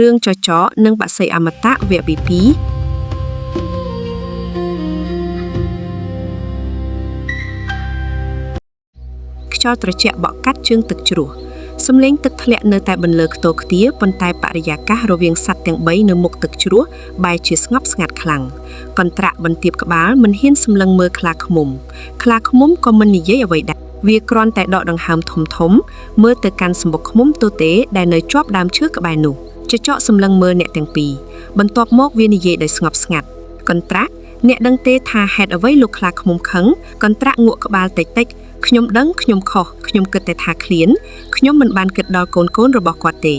រឿងចចកនិងបក្សីអមតៈវគ្គទី2ខ្យល់ត្រជាក់បក់កាត់ជើងទឹកជ្រោះសំឡេងទឹកធ្លាក់នៅតែបន្លឺខ្ទរខ្ទារប៉ុន្តែបរិយាកាសរវាងសត្វទាំង3នៅមុខទឹកជ្រោះបែរជាស្ងប់ស្ងាត់ខ្លាំងកន្ត្រាក់បន្ទាបក្បាលមិនហ៊ានសម្លឹងមើលខ្លាឃ្មុំខ្លាឃ្មុំក៏មិននិយាយអ្វីដែរវាគ្រាន់តែដកដង្ហើមធំធំមើលទៅកាន់សម្បុកឃ្មុំទទេដែលនៅជាប់ដើមឈើក្បែរនោះចចកសម្លឹងមើលអ្នកទាំងពីរបន្ទាប់មកវានិយាយដោយស្ងប់ស្ងាត់កន្ត្រាក់អ្នកដឹងទេថាហេតុអ្វីលោកខ្លាឃ្មុំខឹងកន្ត្រាក់ងក់ក្បាលតិចតិចខ្ញុំដឹងខ្ញុំខុសខ្ញុំគិតតែថាឃ្លានខ្ញុំមិនបានគិតដល់កូនៗរបស់គាត់ទេ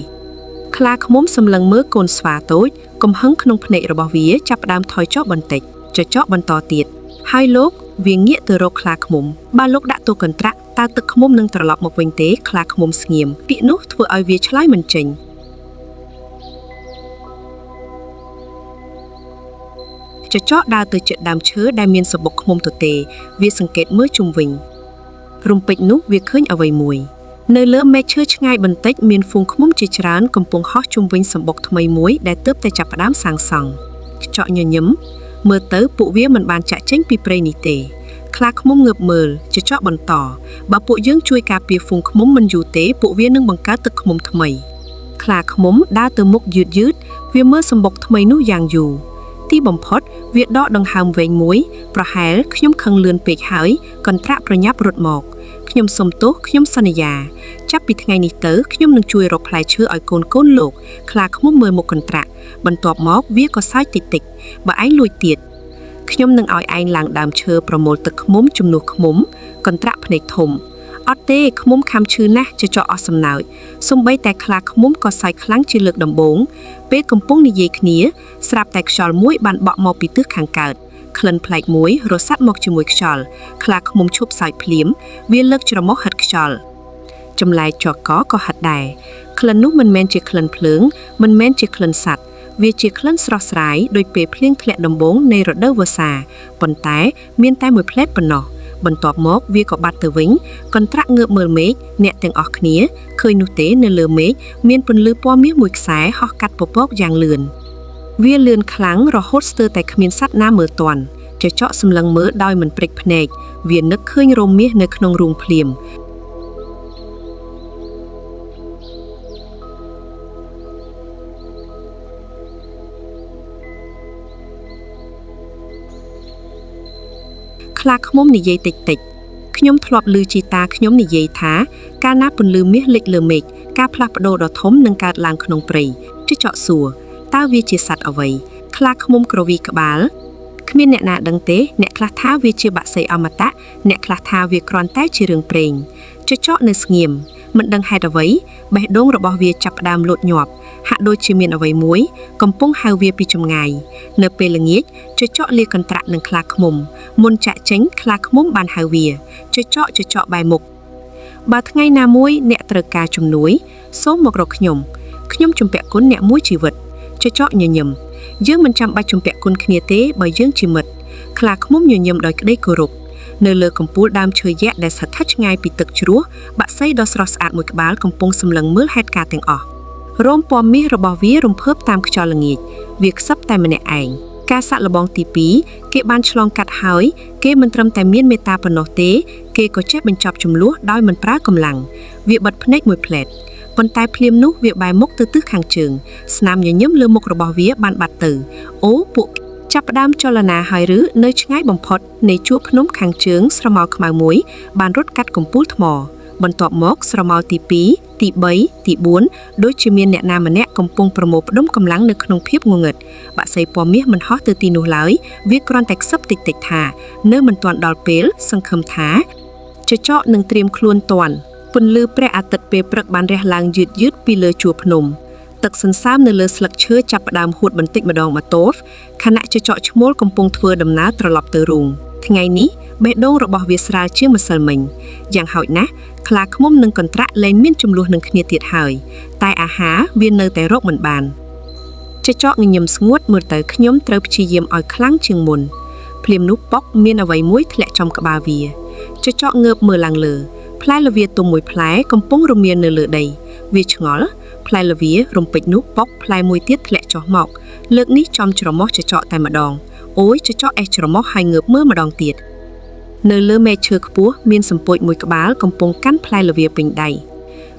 ខ្លាឃ្មុំសម្លឹងមើលកូនស្វាតូចកំហឹងក្នុងភ្នែករបស់វាចាប់ផ្ដើមថយចុះបន្តិចចចកបន្តទៀតហើយលោកវាងាកទៅរកខ្លាឃ្មុំបើលោកដាក់ទោសកន្ត្រាក់តើទឹកឃ្មុំនឹងត្រឡប់មកវិញទេខ្លាឃ្មុំស្ងៀមពាក្យនោះធ្វើឲ្យវាឆ្លើយមិនចេញចចកដើរទៅជិតដើមឈើដែលមានសំបុកឃ្មុំទទេវាសង្កេតមើលជុំវិញរំពេចនោះវាឃើញអ្វីមួយនៅលើមែកឈើឆ្ងាយបន្តិចមានហ្វូងឃ្មុំជាច្រើនកំពុងហោះជុំវិញសំបុកថ្មីមួយដែលទើបតែចាប់ផ្ដើមសាងសង់ខ្ចក់ញញឹមមើលទៅពួកវាមិនបានចាក់ចេញពីព្រៃនេះទេខ្លាឃ្មុំងើបមើលចចកបន្តបើពួកយើងជួយការពារហ្វូងឃ្មុំមិនយូរទេពួកវានឹងបង្កើតទឹកឃ្មុំថ្មីខ្លាឃ្មុំដើរទៅមុខយឺតយឺតវាមើលសំបុកថ្មីនោះយ៉ាងយូរទីបំផុតវាដកដង្ហើមវែងមួយប្រហែលខ្ញុំខឹងលឿនពេកហើយកន្ត្រាក់ប្រញាប់រត់មកខ្ញុំសុំទោសខ្ញុំសន្យាចាប់ពីថ្ងៃនេះទៅខ្ញុំនឹងជួយរកផ្លែឈើឲ្យកូនៗលោកខ្លាឃ្មុំមើលមុខកន្ត្រាក់បន្ទាប់មកវាក៏សើចតិចតិចបើឯងលួចទៀតខ្ញុំនឹងឲ្យឯងឡើងដើមឈើប្រមូលទឹកឃ្មុំជំនួសឃ្មុំកន្ត្រាក់ភ្នែកធំអត់ទេឃ្មុំខំឈឺណាស់ចចកអស់សំណើចសំបីតែខ្លាឃ្មុំក៏សើចខ្លាំងជាលើកដំបូងពេលកំពុងនិយាយគ្នាស្រាប់តែខ្យល់មួយបានបក់មកពីទិសខាងកើតក្លិនប្លែកមួយរសាត់មកជាមួយខ្យល់ខ្លាឃ្មុំឈប់សើចភ្លាមវាលើកច្រមុះហិតខ្យល់ចម្លែកចកក៏ហិតដែរក្លិននោះមិនមែនជាក្លិនភ្លើងមិនមែនជាក្លិនសត្វវាជាក្លិនស្រស់ស្រាយដោយពេលភ្លៀងធ្លាក់ដំបូងនៃរដូវវស្សាប៉ុន្តែមានតែមួយផ្លែតប៉ុណ្ណោះបន្ទាប់មកវាក៏បាត់ទៅវិញកន្ត្រាក់ងើបមើលមេឃអ្នកទាំងអស់គ្នាឃើញនោះទេនៅលើមេឃមានពន្លឺពណ៌មាសមួយខ្សែហោះកាត់ពពកយ៉ាងលឿនវាលឿនខ្លាំងរហូតស្ទើរតែគ្មានសត្វណាមើលទាន់ចចកសម្លឹងមើលដោយមិនព្រិចភ្នែកវានឹកឃើញរោមមាសនៅក្នុងរូងភ្លាមខ្លាឃ្មុំនិយាយតិចតិចខ្ញុំធ្លាប់ឮជីតាខ្ញុំនិយាយថាកាលណាពន្លឺមាសលិចលើមេឃការផ្លាស់ប្ដូរដ៏ធំនឹងកើតឡើងក្នុងព្រៃចចកសួរតើវាជាសត្វអ្វីខ្លាឃ្មុំក្រវីក្បាលគ្មានអ្នកណាដឹងទេអ្នកខ្លះថាវាជាបក្សីអមតៈអ្នកខ្លះថាវាគ្រាន់តែជារឿងព្រេងចចកនៅស្ងៀមមិនដឹងហេតុអ្វីបេះដូងរបស់វាចាប់ផ្ដើមលោតញាប់ហាក់ដូចជាមានអ្វីមួយកំពុងហៅវាពីចម្ងាយនៅពេលល្ងាចចចកលាកន្ត្រាក់នឹងខ្លាឃ្មុំមុនចាក់ចេញខ្លាឃ្មុំបានហៅវាចចកចចកបែរមុខបើថ្ងៃណាមួយអ្នកត្រូវការជំនួយសូមមករកខ្ញុំខ្ញុំជំពាក់គុណអ្នកមួយជីវិតចចកញញឹមយើងមិនចាំបាច់ជំពាក់គុណគ្នាទេបើយើងជាមិត្តខ្លាឃ្មុំញញឹមដោយក្តីគោរពនៅលើកំពូលដើមឈើយក្សដែលស្ថិតឆ្ងាយពីទឹកជ្រោះបក្សីដ៏ស្រស់ស្អាតមួយក្បាលកំពុងសម្លឹងមើលហេតុការណ៍ទាំងអស់រោមពណ៌មាសរបស់វារំភើបតាមខ្យល់ល្ងាចវាខ្សឹបតែម្នាក់ឯងការសាក់លបងទី2គេបានឆ្លងកាត់ហើយគេមិនត្រឹមតែមានមេត្តាប៉ុណ្ណោះទេគេក៏ចេះបញ្ចប់ចំនួនដោយមិនប្រើកម្លាំងវាបិទភ្នែកមួយផ្លែតប៉ុន្តែភ្លាមនោះវាបែរមុខទៅទិសខាងជើងស្នាមញញឹមលើមុខរបស់វាបានបាត់ទៅអូពួកចាប់ផ្ដើមចលនាហើយឬនៅឆ្ងាយបំផុតនៃជួរភ្នំខាងជើងស្រមោលខ្មៅមួយបានរត់កាត់កំពូលថ្មបន្ទាប់មកស្រមោលទី2ទី3ទី4ដូចជាមានអ្នកណាម្នាក់កំពុងប្រមូលផ្ដុំកម្លាំងនៅក្នុងភាពងងឹតបក្សីពណ៌មាសមិនហោះទៅទីនោះឡើយវាគ្រាន់តែខ្សឹបតិចតិចថានៅមិនទាន់ដល់ពេលសង្ឃឹមថាចចកនឹងត្រៀមខ្លួនទាន់ពន្លឺព្រះអាទិត្យពេលព្រឹកបានរះឡើងយឺតយឺតពីលើជួរភ្នំទឹកសន្សើមនៅលើស្លឹកឈើចាប់ផ្ដើមហួតបន្តិចម្ដងម្តោខណៈចចកឈ្មោលកំពុងធ្វើដំណើរត្រឡប់ទៅរូងថ្ងៃនេះបេះដូងរបស់វាស្រាលជាងម្សិលមិញយ៉ាងហោចណាស់ខ្លាឃ្មុំនិងកន្ត្រាក់លែងមានចំនួននឹងគ្នាទៀតហើយតែអាហារវានៅតែរកមិនបានចចកញញឹមស្ងួតមើលទៅខ្ញុំត្រូវព្យាយាមឲ្យខ្លាំងជាងមុនភ្លាមនោះប៉ុកមានអ្វីមួយធ្លាក់ចំក្បាលវាចចកងើបមើលឡើងលើផ្លែល្វាទុំមួយផ្លែកំពុងរមៀលនៅលើដីវាឆ្ងល់ ផ្លែល្វារំពេចនោះប៉ុកផ្លែមួយទៀតធ្លាក់ចុះមកលើកនេះចំច្រមុះចចកតែម្ដងអូយចចកអេះច្រមុះហើយងើបមើលម្ដងទៀតនៅលើមែកឈើខ្ពស់មានសំពោចមួយក្បាលកំពុងកាន់ផ្លែល្វាពេញដៃ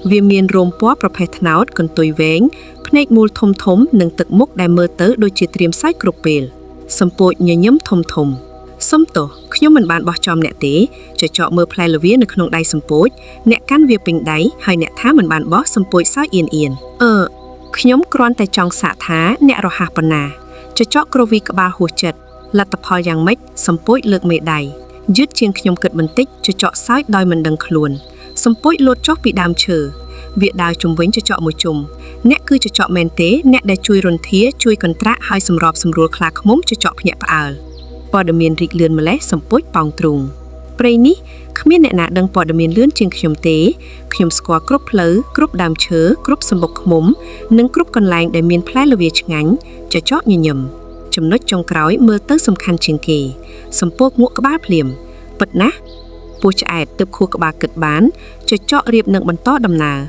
វាមានរោមពណ៌ប្រផេះត្នោតកន្ទុយវែងភ្នែកមូលធំធំនិងទឹកមុខដែលមើលទៅដូចជាត្រៀមសើចគ្រប់ពេលសំពោចញញឹមធំធំសុំទោសខ្ញុំមិនបានបោះចំអ្នកទេចចកមើលផ្លែល្វានៅក្នុងដៃសំពោចអ្នកកាន់វាពេញដៃហើយអ្នកថាមិនបានបោះសំពោចសើចអៀនអៀនអឺខ្ញុំគ្រាន់តែចង់សាកថាអ្នករហ័សប៉ុណ្ណាចចកគ្រវីក្បាលហួសចិត្តលទ្ធផលយ៉ាងម៉េចសំពោចលើកមេដៃយឺតជាងខ្ញុំគិតបន្តិចចចកសើចដោយមិនដឹងខ្លួនសំពោចលោតចុះពីដើមឈើវាដើរជុំវិញចចកមួយជុំអ្នកគឺចចកមែនទេអ្នកដែលជួយរន្ធាជួយកន្ត្រាក់ហើយសម្របសម្រួលខ្លាឃ្មុំចចកភ្ញាក់ផ្អើលព័ត៌មានរីកលឿនម្លេះសំពោចប៉ោងទ្រូងព្រៃនេះគ្មានអ្នកណាដឹងព័ត៌មានលឿនជាងខ្ញុំទេខ្ញុំស្គាល់គ្រប់ផ្លូវគ្រប់ដើមឈើគ្រប់សម្បុកឃ្មុំនិងគ្រប់កន្លែងដែលមានផ្លែល្វាឆ្ងាញ់ចចកញញឹមចំណុចចុងក្រោយមើលទៅសំខាន់ជាងគេសំពោកងក់ក្បាលភ្លាមពិតណាស់ពោះឆ្អែតទើបខួរក្បាលគិតបានចចករៀបនឹងបន្តដំណើរ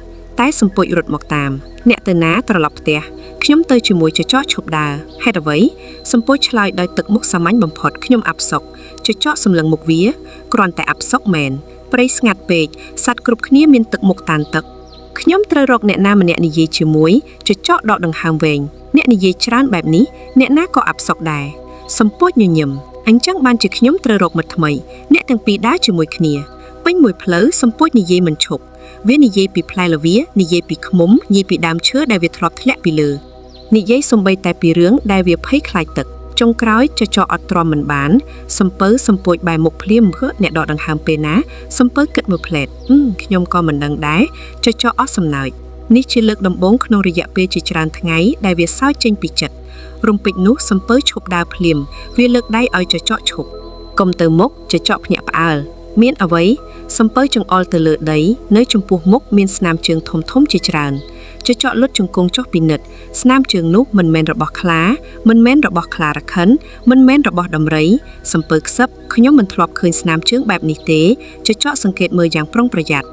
តែសំពោចរត់មកតាមអ្នកទៅណាត្រឡប់ផ្ទះខ្ញុំទៅជាមួយចចកឈប់ដើរហេតុអ្វីសំពោចឆ្លើយដោយទឹកមុខសាមញ្ញបំផុតខ្ញុំអាប់សុកចចកសម្លឹងមុខវាគ្រាន់តែអាប់សុកមែនព្រៃស្ងាត់ពេកសត្វគ្រប់គ្នាមានទឹកមុខតានទឹកខ្ញុំត្រូវរកអ្នកណាម្នាក់និយាយជាមួយចចកដកដង្ហើមវែងអ្នកនិយាយច្រើនបែបនេះអ្នកណាក៏អាប់សុកដែរសំពោចញញឹមអញ្ចឹងបានជាខ្ញុំត្រូវរកមិត្តថ្មីអ្នកទាំងពីរដើរជាមួយគ្នាពេញមួយផ្លូវសំពោចនិយាយមិនឈប់វានិយាយពីផ្លែល្វានិយាយពីឃ្មុំនិយាយពីដើមឈើដែលវាធ្លាប់ធ្លាក់ពីលើនិយាយសំបីតែពីរឿងដែលវាភ័យខ្លាចទឹកចុងក្រោយចចកអត់ទ្រាំមិនបានសំពៅសំពោចបែរមុខភ្លាមហឺអ្នកដកដង្ហើមពេលណាសំពៅគិតមួយភ្លែតខ្ញុំក៏មិនដឹងដែរចចកអស់សំណើចនេះជាលើកដំបូងក្នុងរយៈពេលជាច្រើនថ្ងៃដែលវាសើចចេញពីចិត្តរំពេចនោះសំពៅឈប់ដើរភ្លាមវាលើកដៃឲ្យចចកឈប់កុំទៅមុខចចកភ្ញាក់ផ្អើលមានអ្វីសំពៅចង្អុលទៅលើដីនៅចំពោះមុខមានស្នាមជើងធំធំជាច្រើនចចកលុតជង្គង់ចុះពិនិត្យស្នាមជើងនោះមិនមែនរបស់ខ្លាមិនមែនរបស់ខ្លារខិនមិនមែនរបស់ដំរីសំពៅខ្សឹបខ្ញុំមិនធ្លាប់ឃើញស្នាមជើងបែបនេះទេចចកសង្កេតមើលយ៉ាងប្រុងប្រយ័ត្ន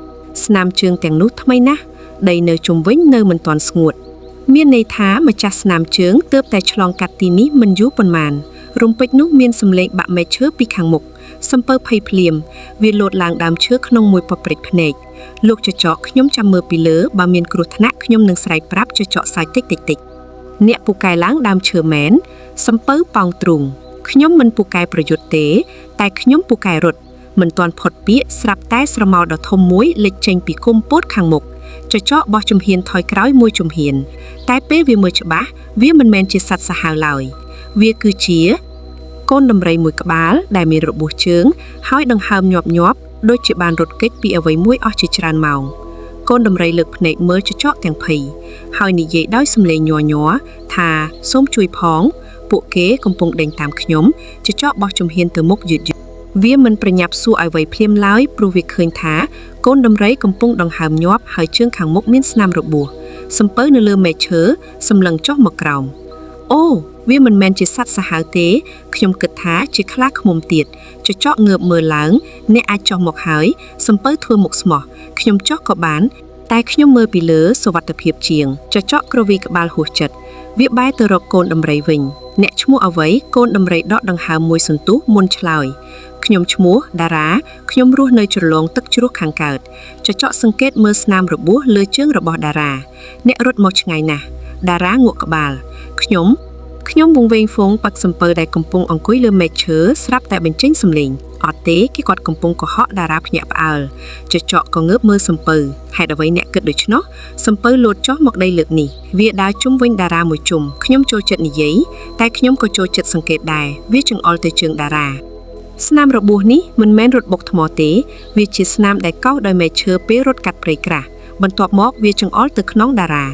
ស្នាមជើងទាំងនោះថ្មីណាស់ដីនៅជុំវិញនៅមិនទាន់ស្ងួតមានន័យថាម្ចាស់ស្នាមជើងទើបតែឆ្លងកាត់ទីនេះមិនយូរប៉ុន្មានរំពេចនោះមានសម្លេងបាក់មែកឈើពីខាងមុខសំពៅភ័យភ្លាមវាលោតឡើងដើមឈើក្នុងមួយពព្រិចភ្នែកលោកចចកខ្ញុំចាំមើលពីលើបើមានគ្រោះថ្នាក់ខ្ញុំនឹងស្រែកប្រាប់ចចកសើចតិចតិចតិចអ្នកពូកែឡើងដើមឈើមែនសំពៅប៉ោងទ្រូងខ្ញុំមិនពូកែប្រយុទ្ធទេតែខ្ញុំពូកែរត់មិនទាន់ផុតពាក្យស្រាប់តែស្រមោលដ៏ធំមួយលេចចេញពីគុំពោតខាងមុខចចកបោះជំហានថយក្រោយមួយជំហានតែពេលវាមើលច្បាស់វាមិនមែនជាសត្វសាហាវឡើយវាគឺជាកូនដំរីមួយក្បាលដែលមានរបួសជើងហើយដង្ហើមញាប់ញាប់ដូចជាបានរត់គេចពីអ្វីមួយអស់ជាច្រើនម៉ោងកូនដំរីលើកភ្នែកមើលចចកទាំងភ័យហើយនិយាយដោយសំឡេងញ័រញ័រថាសូមជួយផងពួកគេកំពុងដេញតាមខ្ញុំចចកបោះជំហានទៅមុខយឺតៗវាមិនប្រញាប់សួរអ្វីភ្លាមឡើយព្រោះវាឃើញថាកូនដំរីកំពុងដង្ហើមញាប់ហើយជើងខាងមុខមានស្នាមរបួសសំពៅនៅលើមែកឈើសម្លឹងចុះមកក្រោមអូវាមិនមែនជាសត្វសាហាវទេខ្ញុំគិតថាជាខ្លាឃ្មុំទៀតចចកងើបមើលឡើងអ្នកអាចចុះមកហើយសំពៅធ្វើមុខស្មោះខ្ញុំចុះក៏បានតែខ្ញុំមើលពីលើសុវត្ថិភាពជាងចចកគ្រវីក្បាលហួសចិត្តវាបែរទៅរកកូនដំរីវិញអ្នកឈ្មោះអ្វីកូនដំរីដកដង្ហើមមួយសន្ទុះមុនឆ្លើយខ្ញុំឈ្មោះតារាខ្ញុំរស់នៅជ្រលងទឹកជ្រោះខាងកើតចចកសង្កេតមើលស្នាមរបួសលើជើងរបស់តារាអ្នករត់មកឆ្ងាយណាស់តារាងក់ក្បាលខ្ញុំខ្ញុំវង្វេងហ្វូងប៉ាក់សំពៅដែលកំពុងអង្គុយលើមែកឈើស្រាប់តែបញ្ចេញសំឡេងអត់ទេគេគាត់កំពុងកុហកតារាភ្ញាក់ផ្អើលចចកក៏ងើបមើលសំពៅហេតុអ្វីអ្នកគិតដូច្នោះសំពៅលោតចុះមកដីលើកនេះវាដើរជុំវិញតារាមួយជុំខ្ញុំចូលចិត្តនិយាយតែខ្ញុំក៏ចូលចិត្តសង្កេតដែរវាចង្អុលទៅជើងតារាស្នាមរបួសនេះមិនមែនរត់បុកថ្មទេវាជាស្នាមដែលកោសដោយមែកឈើពេលរត់កាត់ព្រៃក្រាស់បន្ទាប់មកវាចង្អុលទៅខ្នងតារា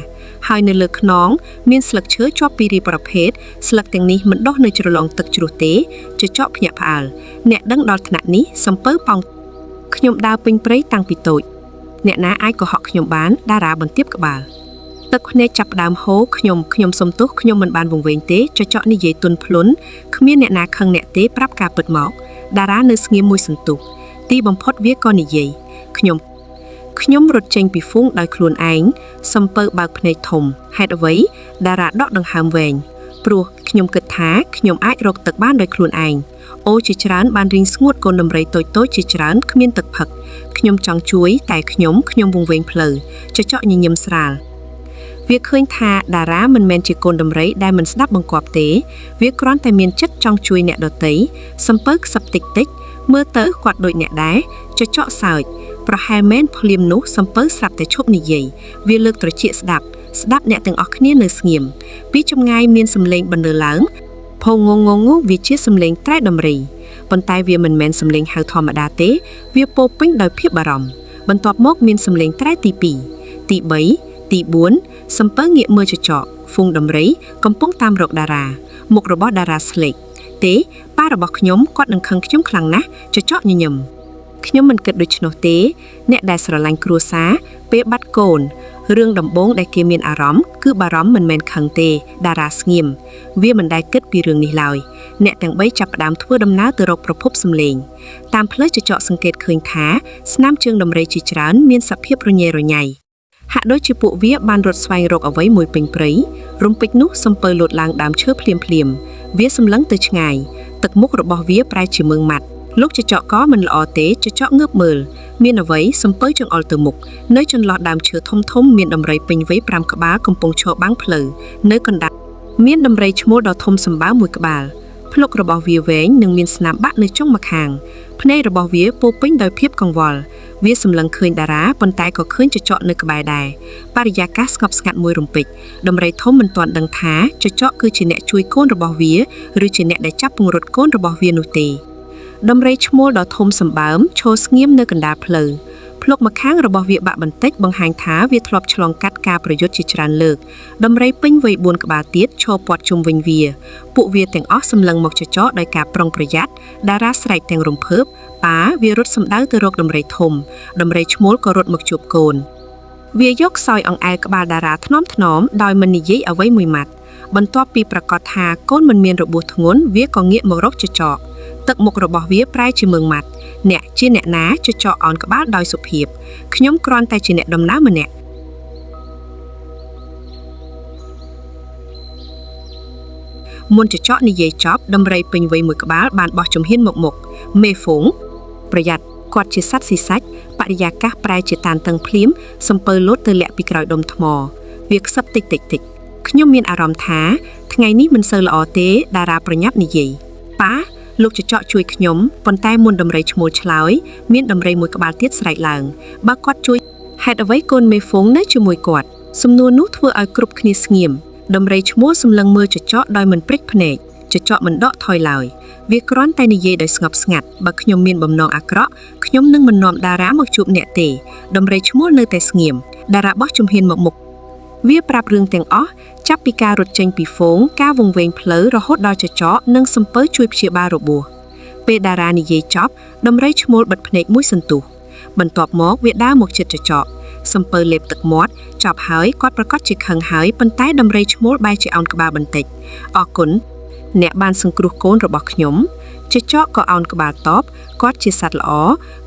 ហើយនៅលើខ្នងមានស្លឹកឈើជាប់ពីរីប្រភេទស្លឹកទាំងនេះមិនដុះនៅជ្រលងទឹកជ្រោះទេចចកភ្ញាក់ផ្អើលអ្នកដឹងដល់ថ្នាក់នេះសំពៅប៉ោងខ្ញុំដើរពេញព្រៃតាំងពីតូចអ្នកណាអាចកុហកខ្ញុំបានតារាបន្ទាបក្បាលទឹកភ្នែកចាប់ផ្ដើមហូរខ្ញុំខ្ញុំសុំទោសខ្ញុំមិនបានវង្វេងទេចចកនិយាយទន់ភ្លន់គ្មានអ្នកណាខឹងអ្នកទេប្រាប់ការពិតមកតារានៅស្ងៀមមួយសន្ទុះទីបំផុតវាក៏និយាយខ្ញុំ ខ្ញុំរត់ចេញពីហ្វូងដោយខ្លួនឯងសំពៅបើកភ្នែកធំហេតុអ្វីតារាដកដង្ហើមវែងព្រោះខ្ញុំគិតថាខ្ញុំអាចរកទឹកបានដោយខ្លួនឯងអូជាច្រើនបានរីងស្ងួតកូនដំរីតូចៗជាច្រើនគ្មានទឹកផឹកខ្ញុំចង់ជួយតែខ្ញុំខ្ញុំវង្វេងផ្លូវចចកញញឹមស្រាលវាឃើញថាតារាមិនមែនជាកូនដំរីដែលមិនស្ដាប់បង្គាប់ទេវាគ្រាន់តែមានចិត្តចង់ជួយអ្នកដទៃសំពៅខ្សឹបតិចតិចមើលទៅគាត់ដូចអ្នកដែរចចកសើចប្រហែលមែនភ្លាមនោះសំពៅស្រាប់តែឈប់និយាយវាលើកត្រចៀកស្ដាប់ស្ដាប់អ្នកទាំងអស់គ្នានៅស្ងៀមពីចម្ងាយមានសំឡេងបន្លឺឡើងផងងងងវាជាសំឡេងត្រែដំរីប៉ុន្តែវាមិនមែនសំឡេងហៅធម្មតាទេវាពោពេញដោយភាពបារម្ភបន្ទាប់មកមានសំឡេងត្រែទី2ទី3ទី4សំពៅងាកមើលចចកហ្វូងដំរីកំពុងតាមរកតារាមុខរបស់តារាស្លេកទេប៉ារបស់ខ្ញុំគាត់នឹងខឹងខ្ញុំខ្លាំងណាស់ចចកញញឹមខ្ញុំមិនគិតដូច្នោះទេអ្នកដែលស្រឡាញ់គ្រួសារពេលបាត់កូនរឿងដំបូងដែលគេមានអារម្មណ៍គឺបារម្ភមិនមែនខឹងទេតារាស្ងៀមវាមិនដែលគិតពីរឿងនេះឡើយអ្នកទាំងបីចាប់ផ្ដើមធ្វើដំណើរទៅរកប្រភពសំឡេងតាមផ្លូវចចកសង្កេតឃើញថាស្នាមជើងដំរីជាច្រើនមានសភាពរញ៉េរញ៉ៃហាក់ដូចជាពួកវាបានរត់ស្វែងរកអ្វីមួយពេញព្រៃរំពេចនោះសំពៅលោតឡើងដើមឈើភ្លាមភ្លាមវាសម្លឹងទៅឆ្ងាយទឹកមុខរបស់វាប្រែជាមឹងម៉ាត់លោកចចកក៏មិនល្អទេចចកងើបមើលមានអ្វីសំពៅចង្អុលទៅមុខនៅចន្លោះដើមឈើធំធំមានដំរីពេញវ័យ5ក្បាលកំពុងឈរបាំងផ្លូវនៅកណ្ដាលមានដំរីឈ្មោលដ៏ធំសម្បើមមួយក្បាលភ្លុករបស់វាវែងនិងមានស្នាមបាក់នៅចុងម្ខាងភ្នែករបស់វាពោពេញដោយភាពកង្វល់វាសម្លឹងឃើញតារាប៉ុន្តែក៏ឃើញចចកនៅក្បែរដែរបរិយាកាសស្ងប់ស្ងាត់មួយរំពេចដំរីធំមិនទាន់ដឹងថាចចកគឺជាអ្នកជួយកូនរបស់វាឬជាអ្នកដែលចាប់ពង្រត់កូនរបស់វានោះទេដំរីឈ្មោលដ៏ធំសម្បើមឈរស្ងៀមនៅកណ្ដាលផ្លូវភ្លុកម្ខាងរបស់វាបាក់បន្តិចបង្ហាញថាវាធ្លាប់ឆ្លងកាត់ការប្រយុទ្ធជាច្រើនលើកដំរីពេញវ័យ4ក្បាលទៀតឈរព័ទ្ធជុំវិញវាពួកវាទាំងអស់សម្លឹងមកចចកដោយការប្រុងប្រយ័ត្នតារាស្រែកទាំងរំភើបប៉ាវារត់សម្ដៅទៅរកដំរីធំដំរីឈ្មោលក៏រត់មកជួបកូនវាយកសោយអង្អែលក្បាលតារាថ្នមថ្នមដោយមិននិយាយអ្វីមួយម៉ាត់បន្ទាប់ពីប្រកាសថាកូនមិនមានរបួសធ្ងន់វាក៏ងាកមករកចចកទឹកមុខរបស់វាប្រែជាមឹងម៉ាត់អ្នកជាអ្នកណាចចកអោនក្បាលដោយសុភាពខ្ញុំគ្រាន់តែជាអ្នកដំណើរម្នាក់មុនចចកនិយាយចប់ដំរីពេញវ័យមួយក្បាលបានបោះជំហានមកមុខមេហ្វូងប្រយ័ត្នគាត់ជាសត្វស៊ីសាច់បរិយាកាសប្រែជាតានតឹងភ្លាមសំពៅលោតទៅលាក់ពីក្រោយដុំថ្មវាខ្សឹបតិចតិចតិចខ្ញុំមានអារម្មណ៍ថាថ្ងៃនេះមិនសូវល្អទេតារាប្រញាប់និយាយប៉ាលោកចចកជួយខ្ញុំប៉ុន្តែមុនដំរីឈ្មោលឆ្លើយមានដំរីមួយក្បាលទៀតស្រែកឡើងបើគាត់ជួយហេតុអ្វីកូនមេហ្វូងនៅជាមួយគាត់សំណួរនោះធ្វើឲ្យគ្រប់គ្នាស្ងៀមដំរីឈ្មោលសម្លឹងមើលចចកដោយមិនព្រិចភ្នែកចចកមិនដកថយឡើយវាគ្រាន់តែនិយាយដោយស្ងប់ស្ងាត់បើខ្ញុំមានបំណងអាក្រក់ខ្ញុំនឹងមិននាំតារាមកជួបអ្នកទេដំរីឈ្មោលនៅតែស្ងៀមតារាបោះជំហានមកមុខវាប្រាប់រឿងទាំងអស់ចាប់ពីការរត់ចេញពីហ្វូងការវង្វេងផ្លូវរហូតដល់ចចកនិងសំពៅជួយព្យាបាលរបួសពេលតារានិយាយចប់ដំរីឈ្មោលបិទភ្នែកមួយសន្ទុះបន្ទាប់មកវាដើរមកជិតចចកសំពៅលេបទឹកមាត់ចប់ហើយគាត់ប្រកាសជាខឹងហើយប៉ុន្តែដំរីឈ្មោលបែរជាអោនក្បាលបន្តិចអរគុណអ្នកបានសង្គ្រោះកូនរបស់ខ្ញុំចចកក៏អោនក្បាលតបគាត់ជាសត្វល្អ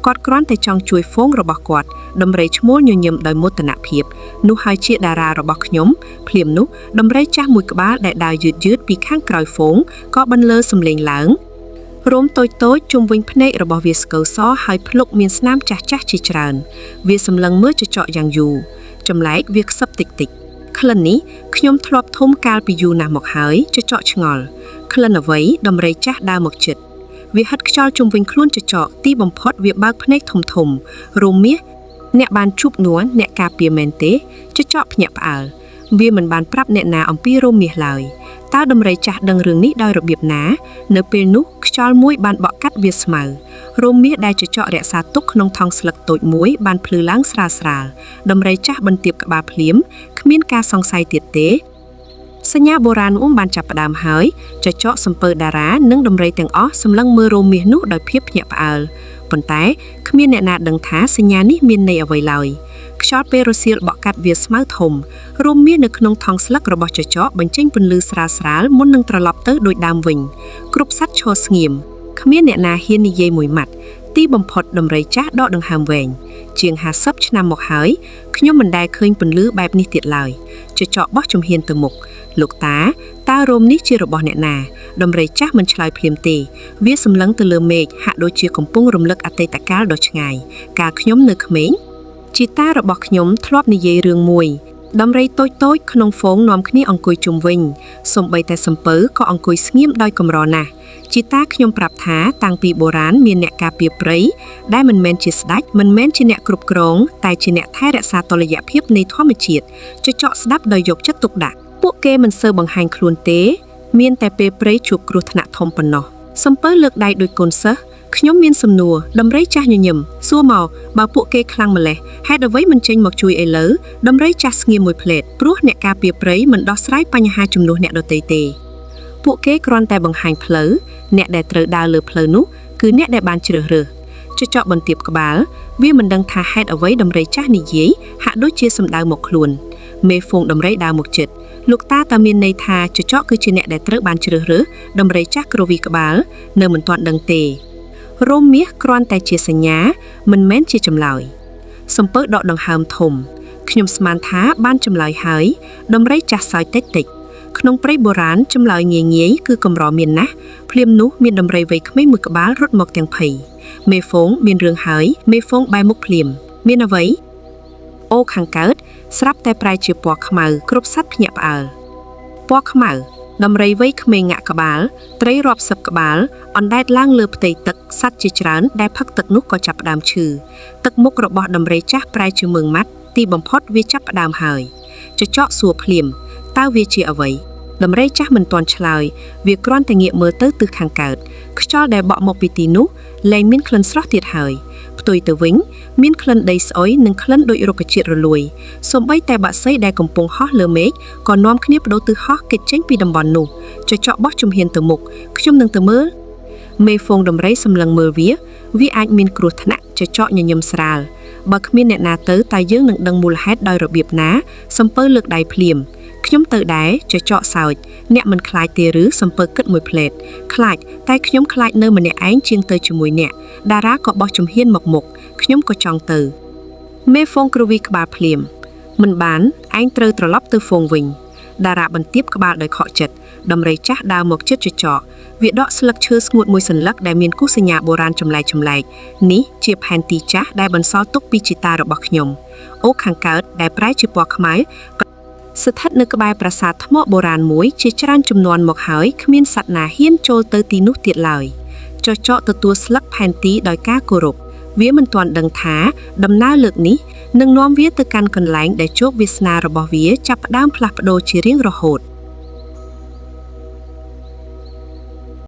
គាត់គ្រាន់តែចង់ជួយហ្វូងរបស់គាត់ដំរីឈ្មោលញញឹមដោយមោទនភាពនោះហើយជាតារារបស់ខ្ញុំភ្លាមនោះដំរីចាស់មួយក្បាលដែលដើរយឺតយឺតពីខាងក្រោយហ្វូងក៏បន្លឺសំឡេងឡើងរោមតូចតូចជុំវិញភ្នែករបស់វាស្កូវសហើយភ្លុកមានស្នាមចាស់ចាស់ជាច្រើនវាសម្លឹងមើលចចកយ៉ាងយូរចម្លែកវាខ្សឹបតិចតិចក្លិននេះខ្ញុំធ្លាប់ធំកាលពីយូរណាស់មកហើយចចកឆ្ងល់ក្លិនអ្វីដំរីចាស់ដើរមកជិតវាហិតខ្យល់ជុំវិញខ្លួនចចកទីបំផុតវាបើកភ្នែកធំធំរោមមាសអ្នកបានជួបនួនអ្នកការពារមែនទេចចកភ្ញាក់ផ្អើលវាមិនបានប្រាប់អ្នកណាអំពីរោមមាសឡើយតើដំរីចាស់ដឹងរឿងនេះដោយរបៀបណានៅពេលនោះខ្យល់មួយបានបក់កាត់វាស្មៅរោមមាសដែលចចករក្សាទុកក្នុងថង់ស្លឹកតូចមួយបានភ្លឺឡើងស្រាលស្រាលដំរីចាស់បន្ទាបក្បាលភ្លាមគ្មានការសង្ស័យទៀតទេសញ្ញាបុរាណអ៊ុំបានចាប់ផ្ដើមហើយចចកសំពើតារានិងដំរីទាំងអស់សម្លឹងមើលរោមមាសនោះដោយភាពភ្ញាក់ផ្អើលប៉ុន្តែគ្មានអ្នកណាដឹងថាសញ្ញានេះមានន័យអ្វីឡើយខ្យល់ពេលរសៀលបក់កាត់វាស្មៅធំរោមមាសនៅក្នុងថង់ស្លឹករបស់ចចកបញ្ចេញពន្លឺស្រាលស្រាលមុននឹងត្រឡប់ទៅដូចដើមវិញគ្រប់សត្វឈរស្ងៀមគ្មានអ្នកណាហ៊ាននិយាយមួយម៉ាត់ ទីបំផុតដំរីចាស់ដកដង្ហើមវែងជាង50ឆ្នាំមកហើយខ្ញុំមិនដែលឃើញពន្លឺបែបនេះទៀតឡើយចចកបោះជំហានទៅមុខលោកតាតើរោមនេះជារបស់អ្នកណាដំរីចាស់មិនឆ្លើយភ្លាមទេវាសម្លឹងទៅលើមេឃហាក់ដូចជាកំពុងរំលឹកអតីតកាលដ៏ឆ្ងាយកាលខ្ញុំនៅក្មេងជីតារបស់ខ្ញុំធ្លាប់និយាយរឿងមួយដំរីតូចៗក្នុងហ្វូងនាំគ្នាអង្គុយជុំវិញសូម្បីតែសំពៅក៏អង្គុយស្ងៀមដោយកម្រណាស់ជីតាខ្ញុំប្រាប់ថាតាំងពីបុរាណមានអ្នកការពារព្រៃដែលមិនមែនជាស្ដេចមិនមែនជាអ្នកគ្រប់គ្រងតែជាអ្នកថែរក្សាតុល្យភាពនៃធម្មជាតិចចកស្ដាប់ដោយយកចិត្តទុកដាក់ពួកគេមិនសូវបង្ហាញខ្លួនទេ មានតែពេលព្រៃជួបគ្រោះថ្នាក់ធំប៉ុណ្ណោះសំពៅលើកដៃដូចកូនសិស្សខ្ញុំមានសំណួរដំរីចាស់ញញឹមសួរមកបើពួកគេខ្លាំងម្ល៉េះហេតុអ្វីមិនចេញមកជួយឥឡូវដំរីចាស់ស្ងៀមមួយភ្លែតព្រោះអ្នកការពារព្រៃមិនដោះស្រាយបញ្ហាជំនួសអ្នកដទៃទេពួកគេគ្រាន់តែបង្ហាញផ្លូវអ្នកដែលត្រូវដើរលើផ្លូវនោះគឺអ្នកដែលបានជ្រើសរើសចចកបន្ទាបក្បាលវាមិនដឹងថាហេតុអ្វីដំរីចាស់និយាយហាក់ដូចជាសម្ដៅមកខ្លួនមេហ្វូងដំរីដើរមកចិត្តលោកតាតើមានន័យថាចចកគឺជាអ្នកដែលត្រូវបានជ្រើសរើសដំរីចាស់គ្រវីក្បាលនៅមិនទាន់ដឹងទេរោមមាសគ្រាន់តែជាសញ្ញាមិនមែនជាចម្លើយសំពៅដកដង្ហើមធំខ្ញុំស្មានថាបានចម្លើយហើយដំរីចាស់សើចតិចតិចក្នុងព្រៃបុរាណចម្លើយងាយងាយគឺកម្រមានណាស់ភ្លាមនោះមានដំរីវ័យក្មេងមួយក្បាលរត់មកទាំងភ័យមេហ្វូងមានរឿងហើយមេហ្វូងបែរមុខភ្លាមមានអ្វីអូខាងកើតស្រាប់តែប្រែជាពណ៌ខ្មៅគ្រប់សត្វភ្ញាក់ផ្អើលពណ៌ខ្មៅដំរីវ័យក្មេងងាក់ក្បាលត្រីរាប់សិបក្បាលអណ្ដែតឡើងលើផ្ទៃទឹកសត្វជាច្រើនដែលផឹកទឹកនោះក៏ចាប់ផ្ដើមឈឺទឹកមុខរបស់ដំរីចាស់ប្រែជាមឺងម៉ាត់ទីបំផុតវាចាប់ផ្ដើមហើយចចកសួរភ្លាមតើវាជាអ្វីដំរីចាស់មិនទាន់ឆ្លើយវាគ្រាន់តែងាកមើលទៅទិសខាងកើតខ្យល់ដែលបក់មកពីទីនោះលែងមានក្លិនស្រស់ទៀតហើយផ្ទុយទៅវិញមានក្លិនដីស្អុយនិងក្លិនដូចរុក្ខជាតិរលួយសូម្បីតែបក្សីដែលកំពុងហោះលើមេឃក៏នាំគ្នាបដូរទិសហោះគេចចេញពីតំបន់នោះចចកបោះជំហានទៅមុខខ្ញុំនឹងទៅមើលមេហ្វូងដំរីសម្លឹងមើលវាវាអាចមានគ្រោះថ្នាក់ចចកញញឹមស្រាលបើគ្មានអ្នកណាទៅតើយើងនឹងដឹងមូលហេតុដោយរបៀបណាសំពៅលើកដៃភ្លាមខ្ញុំទៅដែរចចកសើចអ្នកមិនខ្លាចទេឬសំពៅគិតមួយភ្លែតខ្លាចតែខ្ញុំខ្លាចនៅម្នាក់ឯងជាងទៅជាមួយអ្នកតារាក៏បោះជំហានមកមុខខ្ញុំក៏ចង់ទៅមេហ្វូងគ្រវីក្បាលភ្លាមមិនបានឯងត្រូវត្រឡប់ទៅហ្វូងវិញតារាបន្ទាបក្បាលដោយខកចិត្តដំរីចាស់ដើរមកជិតចចកវាដកស្លឹកឈើស្ងួតមួយសន្លឹកដែលមានគូសញ្ញាបុរាណចម្លែកចម្លែកនេះជាផែនទីចាស់ដែលបន្សល់ទុកពីជីតារបស់ខ្ញុំអូខាងកើតដែលប្រែជាពណ៌ខ្មៅស្ថិតនៅក្បែរប្រាសាទថ្មបុរាណមួយជាច្រើនចំនួនមកហើយគ្មានសត្វណាហ៊ានចូលទៅទីនោះទៀតឡើយចចកទទួលស្លឹកផែនទីដោយការគោរពវាមិនទាន់ដឹងថាដំណើរលើកនេះនឹងនាំវាទៅកាន់កន្លែងដែលជោគវាសនារបស់វាចាប់ផ្ដើមផ្លាស់ប្ដូរជារៀងរហូត។